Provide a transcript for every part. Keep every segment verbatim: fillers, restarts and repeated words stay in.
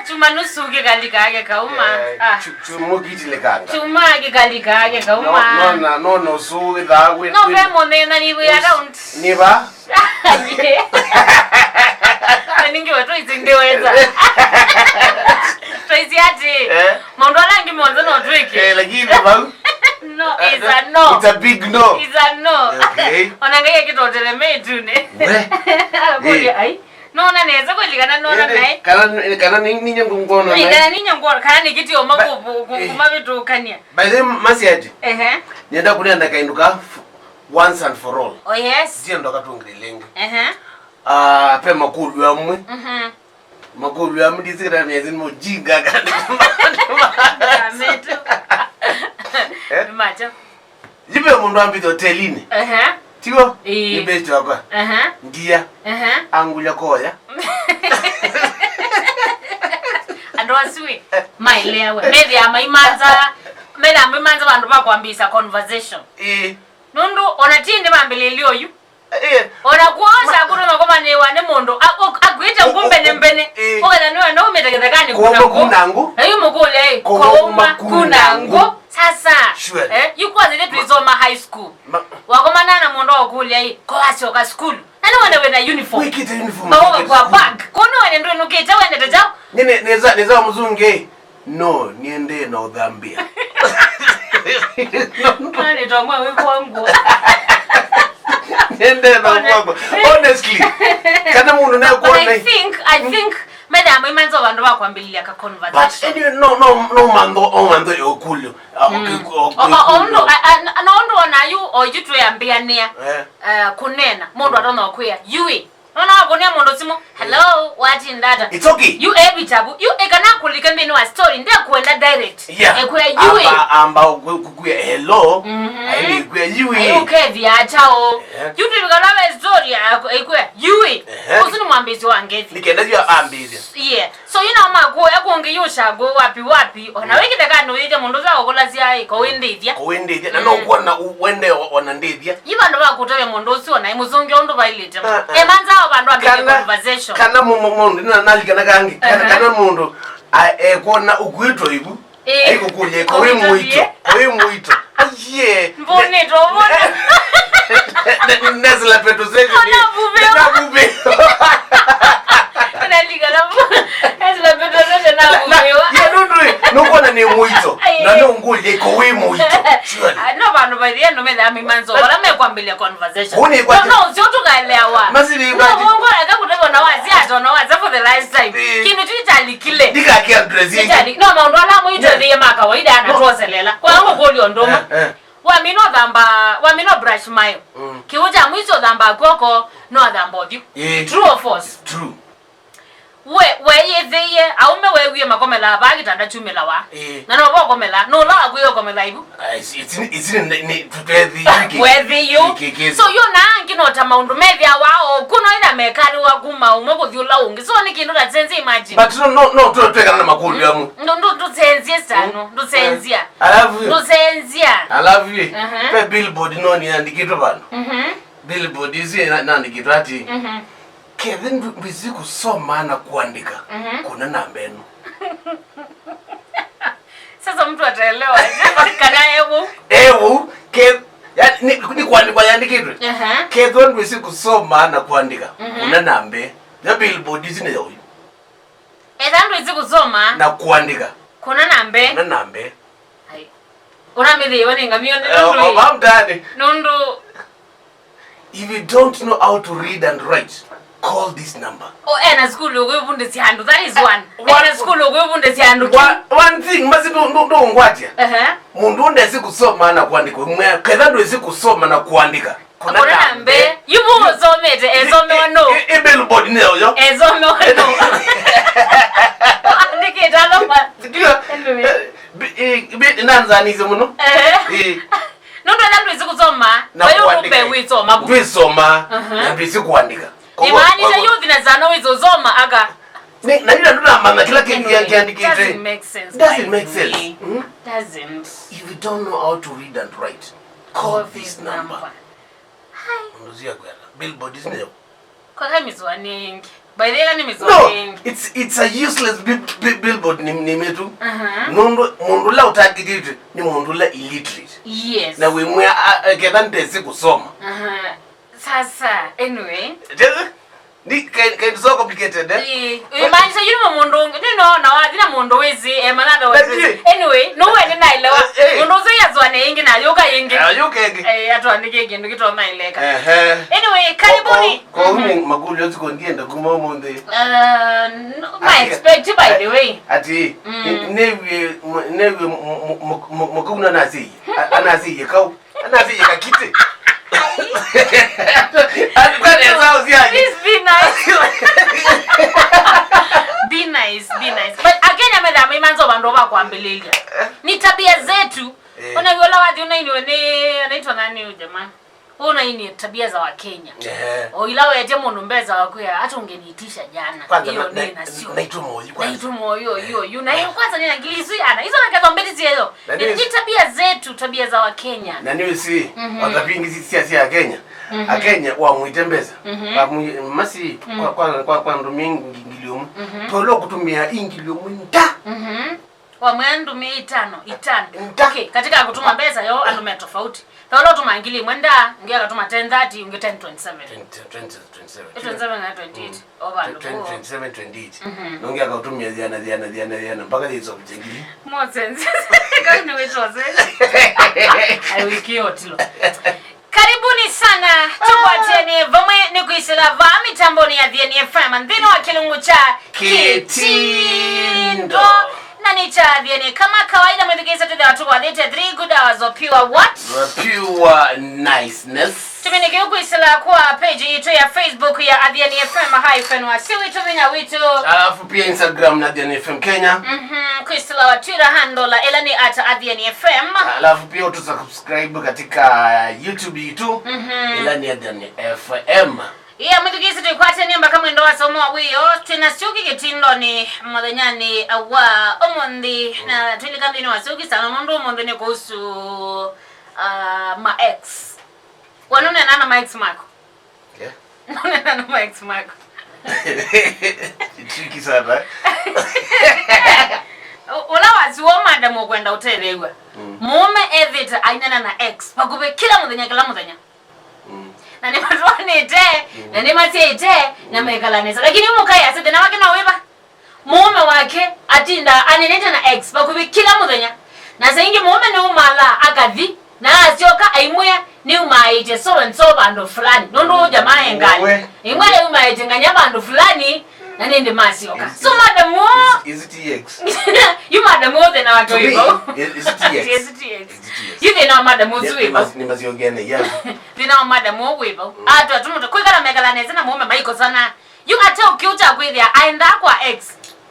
Chuma nusu kĩkalika ake kauma. Eh, ah. Chu- chumu kitilekanga. Chuma kĩkalika ake kauma. No, no, no, no, so without with. No, ve mũnena ni we around. Ni ba. Ningi watu izindiweza. Twaisi ati. Eh. Maũndũ ala angĩ monthe no twĩke. Eh, lakini vau. No, it's a no. It's a big no. It's a no. Okay. Ona ngai akitotele metune. We. Akũlya ai. Nona nesa kweli kana nona nae. Kana kana ninye ngongona nae. Kana ninye ngongona kana nikitio makumavitukania. By the way, masiaje. Ehe. Nienda kunenda kaindu ka once and for all. Oh yes. Ndienda katungire lingi. Ehe. Ah, pe makulu amwe. Mhm. Makũlũ ya mdisira nezi mujinga kana. Macha. Jibe mũndũ ambĩte hotelinĩ. Ehe. Tigo? Ĩĩ. Nĩ best wakwa. Ehe. Ndia. Ehe. Angulya koya. Andũ asu ĩ, maeleawe. Methĩa maimanza, methĩa maimanza vandũ va kwambĩĩsya conversation. Ĩĩ. Nũndũ ona ti ĩndĩ mambĩlĩlye ũyu. Eh. Ona kuosa kuno makomanĩwa nĩ mũndũ akwĩte ngũ mbene mbene. Eh. Ũkethĩa nĩwe no umĩte kĩthekanĩ kuna ngũ. Kuna ngũ. Na yu mũkũlya ĩ, kouma kuna ngũ. Sasa. Sure. Eh, yu kwanza nĩ tuisoma high school. Wakomana na mũndũ akũlya ĩ, ko asyoka school. Na nĩ wene wĩna uniform. Wĩkĩte uniform. Maũka kwa bag. Kono wene ndwĩnũkĩte wendete chao. Nĩ nĩ nĩ za mũzungu ĩ. No, niendee na ũthambĩa. Nani tomwe wĩ kwangu. Niendee na ũkwangwa. Honestly. Kana mũndũ nakuona. I think, I think methĩa maimanza vandũ va kwambĩlĩlya ka conversation. But anyway, no no no mantho o mantho yokulyo. Ondo ondo ona yu oyu twĩambĩanĩa. Eh, kũnena mũndũ atona kwĩa yui. Nona wakunia mũndũ simu. Hello, watinda ata? It's okay. Yu e vitabu. Yu ekana kulike mbini wa story. Nde kuenda direct. Yeah. Ekwea yu. Amba amba kukuya hello. Mhm. Aini kuya yu. Ayo kethia atao. Yeah. Yu tu kala we story ekwea yu. Ehe. Usu ni mwambisi wa ngethi. Nikenda yu ambisi. Yeah. So yu na makuya kungi yu shago wapi wapi. Ona wikite kana uyite mũndũ za kukulasya ai ko windithia. Ko windithia. Na no kuona wende ona ndithia. Yi vandũ va kũtavya mũndũ ũsu ona imũsũngĩa ũndũ vailĩte. Ah, ah. Emanzaa vandũ ambĩte conversation. Kana mũndũ nĩna nalikana kangĩ kana, kana mũndũ ekwona ũkuĩtwe ivu aikũkũlya ĩko wĩ mũito, wĩ mũito. Aiye. Mbonetwe ũvona. Nesla peto session. Ona vuveo. Nalikana vu. Esla peto session na vuveo. Ye nũndũ nũkwona nĩ mũito. Na nĩ ũngũlya ĩko wĩ mũito. Surely. Ah, no vandũ vaithia no metha ami manzo. Wala mekwambĩlya conversation. Kuni kwa. No, no, sio tukaelewa. Masili kwa. No, wongo aka kutego na wazi ato na wazi for the last time. Eh. Kindu tu chalikile. Ndika kia dressing. Chali. No, maũndũ ala mũito thie ma kawaida anatwoselela. Kwa ngo kũlyo ndoma. Eh, eh. Wamino thamba, wamino brush mayo. Mm. Kiuja mwiso thamba kwoko, no thamba ũthiũ. Eh. True or false? True. We weeyĩthĩie aũme weewie makomelaa vaa kĩtanda kyumĩlawa. Ĩĩ. Na no vokomela nũla wakwĩe ũkomela ivu. Weethĩiũ. So yo na angĩ no ta maũndũ methĩawa o kuno ĩla mekalĩwa kuma ũmwe kũthi ũla ũngĩ, so nĩ kĩndũ ta sense, imagine. But no, no, no, twekana na makũlyo amwe. Ndũsenzia stano ndũsenzia. Alafu ndũsenzia. Alafu ĩ, ve billboard no nĩandĩkĩtwe vandũ. Billboard isu nandĩkĩtwe ati. Kethe ndwĩsĩ kũsoma na kũandĩka, mhm, kuna namba ĩno. Sasa mtu ataelewa kana ewu. Ewu, ke, ya, ni, ni kuandĩkwa yandĩkĩtwe. Aha. Kethwa ndwĩsĩ kũsoma na kũandĩka, mhm, kuna namba ĩno. Ya billboard isu nĩ ya ũyu. Etha ndwĩsĩ kũsoma. Na kũandĩka. Kuna namba ĩno. Kuna namba ĩno. Ai. Ũramĩthĩĩwa nĩ ngamĩo nĩ nũndũ ĩ. Oba mtaani. Nũndũ If you don't know how to read and write, call this number. O ena sukulu ũkwĩvundĩsya andũ, that is one. Ena sukulu ũkwĩvundĩsya andũ. One thing, masi ndũngwatya. Ehe. Mũndũ ndesĩ kũsoma na kũandĩka. Mwĩa, ketha ndwĩsĩ kũsoma na kũandĩka. Kuna namba ĩno. Yu vu ũsomete, esomewa no. I billboard nĩ yo. Esomewa no. Andĩkĩte alama. Nanzanĩsye mũno. Ehe. Nũndũ ethwa ndwĩsĩ kũsoma, na vayo kũandĩka. Ndwĩsoma. Aha. Na ndwĩsĩ kũandĩka. Imaanisha youth na sana wĩsĩ ũsoma aka. Na yu andũ namanya kĩla kĩndũ kĩandĩkĩte. Doesn't make sense. Doesn't make sense. Mm? Doesn't. If you don't know how to read and write, call this number. Hi. Mũndũ cia kwela. Billboard isu nĩ yo. Kwa kamizwa nĩ ĩngĩ. By the way, nĩ mĩsoa No, ĩngĩ. it's, it's a useless bi- bi- billboard nĩ nĩ mĩtu. Aha. Nũndũ mũndũ ũla ũtargetĩtwe nĩ mũndũ ũla illiterate. Yes. Na wĩmwĩa a- a- ketha ndesĩ kũsoma. Aha. Sasa, anyway. Ndesĩ? Ni kind, kind so complicated, eh? Ĩĩ. Imaanisha yu nĩ mũndũ ũngĩ, nĩ no na wathi na mũndũ wĩsĩ, eh, manatha Na wĩsĩ. ndiye. Anyway, no wende naelewa. Eh, eh. Mũndũ ũcio yazwa na ĩngĩ na yũka ĩngĩ. Ah, yũka ĩngĩ. Eh, atwandĩkie kĩndũ kĩtonaeleka. Ehe. Anyway, karibuni. Kwa, kwa, kwa Mhm. uni makulu yote kondienda kuma ũmũnthĩ. Uh, no, my Ati- expect, by the way. Ati, Mm. ne- newie, newie mukuna nasi, anasi kau. Anasĩie kakitĩ. Alikuwa anaweza uziaje? Please be nice. Be nice, be nice. But Akenya methaa maimanza vandũ va kwambĩlĩlya. Ni tabia zetu. Eh. Ona viola wathi unainiwe ni anaitwa nani huyu jamaa? Wewe unaini tabia za Wakenya. Ehe. O ila wetie mũndũ mbesa wakwĩa, hata ungeniitisha jana. Kwanza Hiyo na- ndio na- nasio. naitwa Moyu kwanza. Naitwa Moyu, hiyo, hiyo. Na hiyo kwanza nina ngili isu yana. Hizo na kaza mbili ziezo. Na Ni ndio ni tabia zetu, tabia za Wakenya. Na nĩwĩsĩ, Mhm. o ta vingi si- sia sia Kenya. Mhm. Akenya wamwĩte mbesa. Mhm. Wamwĩ- masi Mm. kwa kwa kwa, kwa ndũmĩ ngi- ngili ũmwe. Mhm. Tolo kutumia ingili ũmwe nda. Mhm. Wamwĩa ndũmĩ itano, itano. Nda. Okay, katika kutuma mbesa yo andũ me tofauti. Tolo tuma ngili ĩmwe nda, ũngĩ akatuma ten thirty, ũngĩ ten twenty-seven. Twenty, twenty, twenty-seven. Twenty-seven na twenty-eight. O vandũ Twenty, voo. twenty-seven, twenty-eight. Mhm. Na ũngĩ akaũtũmĩa ziana, ziana, ziana, ziana, mpaka yĩsokya ngili. More sense. Kau nĩ wĩtwa sense. Aiwĩkĩe otilo. Karibuni sana. Tũkwatene vamwe nĩ kwĩsĩla vaa mĩtambonĩ ya Thieni F M nthĩnĩ wa kĩlungu kya Kĩtindo. Kĩtindo. Na nĩ kya Thieni kama kawaida, mwĩthukĩĩsya twĩthĩwa tũkwathĩte three good hours of pure what? Pure niceness. Tũminĩke kwĩsĩla kwa page yitũ ya Facebook ya Athiani F M hyphen Wasyo witũ vinya witũ. Alafu pia Instagram na Athiani F M Kenya. Mhm, kwĩsĩla wa Twitter handle ĩla nĩ at Athiani F M. Alafu pia utusubscribe katika YouTube yitũ, Mhm. ĩla nĩ Athiani F M. Ia, mwĩthukĩĩsya twĩkwatene mbaka mwendo wa somo wa wĩoo. Twĩna syũki kĩtindonĩ mũthenyanĩ wa ũmũnthĩ, na twĩlika nthĩnĩ wa syũki sana nũndũ ũmũnthĩ nĩ kuhusu, uh, ma ex. We nũneenaa na ma ex maku? Yeah. Nũneenaa na ma ex maku? Tricky sana, eh? Ũ- ũla wasi wa madam ũkwenda ũtetheew'a. Mm. Mũũme ethĩte ainena na ex vakuvĩ kĩla mũthenya, kĩla mũthenya. Mm. Na nĩmatwaanĩte, Mm. na nĩmasyaĩte, na Mm. mekala nesa. Lakini mũkaĩ asĩ thĩna wake no wĩva? Mũũme wake atindaa anenete na ex vakuvĩ kĩla mũthenya. Na saa ingĩ mũũme nĩũmalaa akathi, na asyoka aimwĩa, "Nĩumaaĩtye so and so vandũ fulani." Nũndũ ũũ jamaa e ngalĩ. We. Imwe nĩumaaĩtye nganya vandũ fulani, na nĩndĩ masyoka. Is- So, is- madam ũũ, is, is it ex? Yu madam ũũ thĩna wake To me, wĩva? Is, is it ex? Yes, it is. Is it ex? Yu thĩna wa madam ũsu Yeah, wĩva? Nĩmas- nĩmasyokea na iya. Thĩna wa madam ũũ wĩva? Mm. Atu atumuta kwĩkala mekala nesa na mũũme maikosana. Yu ate ũkiuta kwĩthĩa aendaa kwa ex.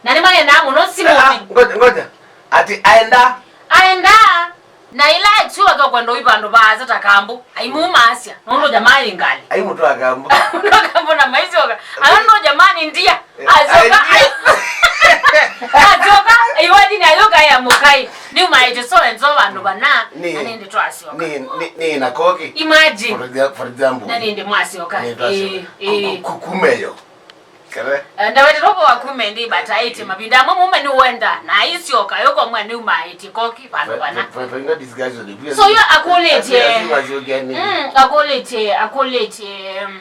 Na nĩmanenaa mũno Ah, simũnĩ. ngoja, ngoja. Ati aenda. Aendaa. Na ila ex wake ũkwenda ũi vandũ vaasa ta kambu. Aimumaasya. Nũndũ jamaa ĩ ngalĩ. Aimũtwaa kambu. Nũndũ kambu na maisyoka. Ala nũndũ jamaa nĩ ndia. Eh, Asyoka. ai, ndia. Asyoka. Iwadi na yoka ya mũkai. Nĩumaaĩtye so and so vandũ vana. Nĩ. Na nĩndĩ twasyoka. Nĩ, nĩ, nĩ na koki. Imagine. For exa- for example. Na nĩndĩ mwasyoka. Nĩ twasyoka. Ĩĩ, ĩĩ. Ku- ku- kumeyo. Kere? Eh, ndawete robo wa kume ndi bataĩtye mavinda amwe mũũme nĩwenda na aisyoka yoko mwe nĩumaaĩtye koki vandũ vana. Fa- fa- fa- discussion. So yo akũlĩtye. Lazima ziongea nini? Mm, akũlĩtye, akũlĩtye, mm,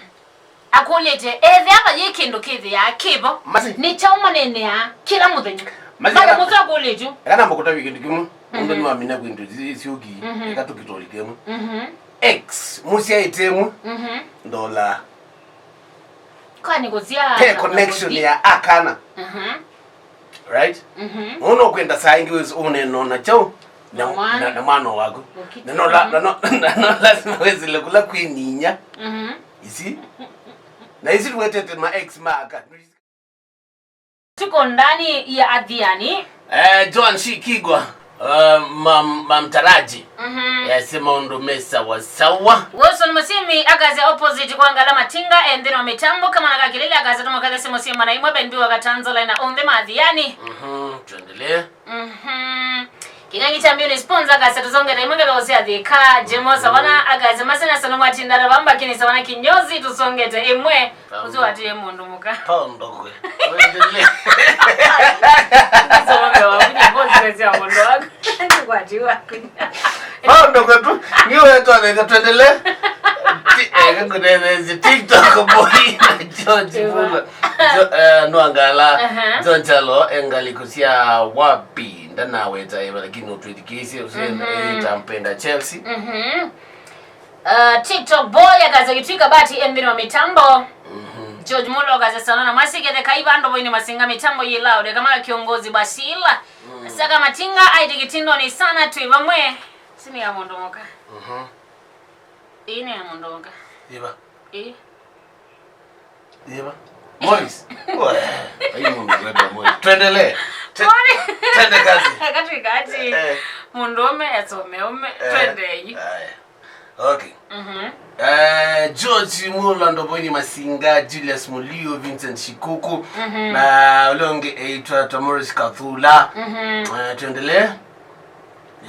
akũlĩtye, ethĩa va yĩ kĩndũ kĩthĩaa kĩvo. Masi. Nĩ kyaũ maneeneaa kĩla mũthenya? Masi. Mada kana- mũsu akũlĩtye. Kana mũkũtavya kĩndũ kĩmwe. Mũndũ Mhm. nĩwamina kwĩndũ syũki. Mhm. Eka tũkitoli kĩmwe. Mhm. Ex, mũsyaĩte ĩmwe. Mhm. Ndola. Kwani kũsyaa Pe na connection kũthi- ya akana. Mhm. Right? Mhm. Mũno kwenda saa ingĩ wĩsĩ ũneno na chao na, Na mwana. na, na mwana waku. Ũkiti- Na no la- Mhm. na no- na no lazima wĩsĩle kula kwĩninya. Mhm. Isi? Na isi tuwetete ma ex ma aka. Tuko ndani ya Athiani. Eh, Joan Shikigwa, eh, mam- mamtaraji. Mhm. Eh, si maũndũ me sawa sawa. Wilson Musimi akasya opposite kwa Ngala Matinga, eh, nthĩnĩ wa mĩtambo, kama na kakilili akasya tũmũkethesye mũsyĩ mwana imwe, Ben B wa Katanzola na onthe ma Athiani. Mhm, tuendelee. Mhm. Ĩna kĩtambio nĩ sponsor akasya tũsongete ĩmwe ngalĩko sya Thika. Jemo Savana akasya masena sana mwatinda na vamba kini Savana kinyozi tũsongete ĩmwe. Ũsu watie mũndũ mũka. Paundokwe. Wendelee. Ndisombe wa kunya bosi ya mũndũ waku. Ndikwatiwa kunya. Paundokwe tu. Niwe twanenge twendelee. Ti- eh, ngũtetheesye TikTok boy na George Mula. Jo- eh, Nwangala. Aha. John Chalo, engaliko sya wapi? Ndanaweta ĩva, lakini ũtwĩthikĩĩsye, ũsĩ- Mhm. Ĩtampenda Chelsea. Mhm. Uh, TikTok boy akasya Kitui Kabati, Envin wa mitambo. Mhm. George Mulo akasya sana na masikete kai vandu voini masinga mitambo yĩ loud kama kiongozi Basila. Mm. Saka Matinga aiti kitindoni sana twĩ vamwe. Sini ya mũndũ mũka. Mhm. Ĩĩ nĩ ya mũndũ mũka. Ĩva. Ĩĩ. Ĩva. Morris. Ai, mũndũ kwenda Morris. Twendelee. Te- Morris. Tende kazi. Katwi kati. Eh. Mũndũũme asome ũme. Eh. Twendei. Aya. Okay. Mhm. Eh, George Mulo, Ndovoini Masinga, Julius Mulio, Vincent Shikuku, mhm, na ũla ũngĩ eĩtwa Tamoris Kathula. Mhm. Eh, twendelee.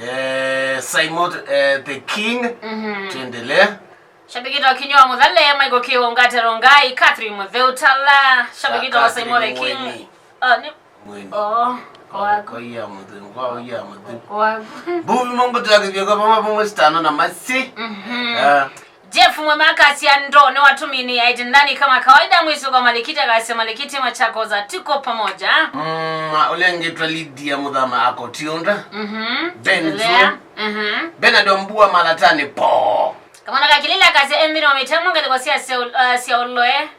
Eh, Simon, eh, the King. Mhm. Twendelee. Shabiki to Kinyua Muthale, Michael Kiwonga, Terongai, Catherine Mutheu Tala, shabiki to Simon the King. Mweni. Oh, ni Mweni. Oh, kwaku. Kwa iya Mutheu, kwa iya Mutheu. Kwaku. Bubi Mungu tuakivyo kwa mama Mungu stano na masi. Mhm. Ah. Jeff Mwema akasya ndo nĩ watumini aitendani kama kawaida mwiso kwa malikiti akasya malikiti Machakoza tuko pamoja. Mm, ũla ũngĩ twa Lydia Muthama ako tiunda. Mhm. Ben Endelea. Zuo. Mhm. Bernard Ombua Malatani po. Kamwana ka Kilila akasya Envin wa mitambo ngalĩko sya sya ul- uh, sya ũloe.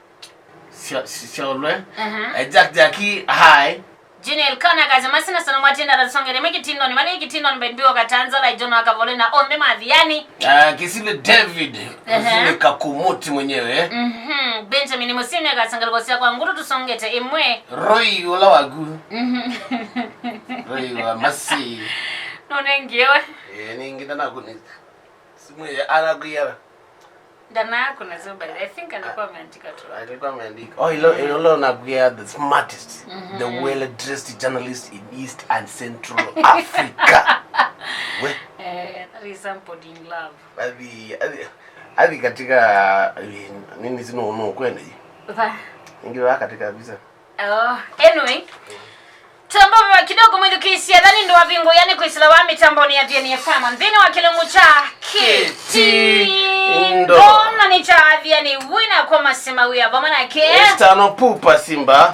Sya- sya- sya ũloe. Mhm. Eh, Jack Jackie, hi. Junior Elkana akasya masina sana mwatinda atasongere me kitindoni mali kitindoni mbendwio katanza la ijono akavole na onthe mathiani. Ah, Kisile David, ehe, Kisile Kakumuti mwenyewe. Mhm. Benjamin Musimi akasya ngalĩko sya kwa nguru tusongete ĩmwe. Roy ũla waku. Mhm. Roy wa masi. Nonengiwe. Eh, ningi ndanakunĩsya. Simu ya anakuya. Ndana kuna Zuba. I think alikuwa ameandika tu. Alikuwa ameandika. Oh, ilo ilo nakuya the smartest, mhm, the well dressed journalist in East and Central Africa. We. Eh, that is somebody in love. Athi athi athi katika eh, nini sino uno kwenda hii. Va. Ingi wa katika visa. Oh, anyway. Tambova kidogo mwĩthukĩĩsye ethani ndũavingu yani kwĩsĩla wa mĩtambonĩ ya Thieni F M nthĩnĩ wa kĩlungu kya Kĩtindo. Kĩtindo. Na nĩ kya Thieni wĩna kwa masima wĩa vamwe nake Estano Pupa Simba.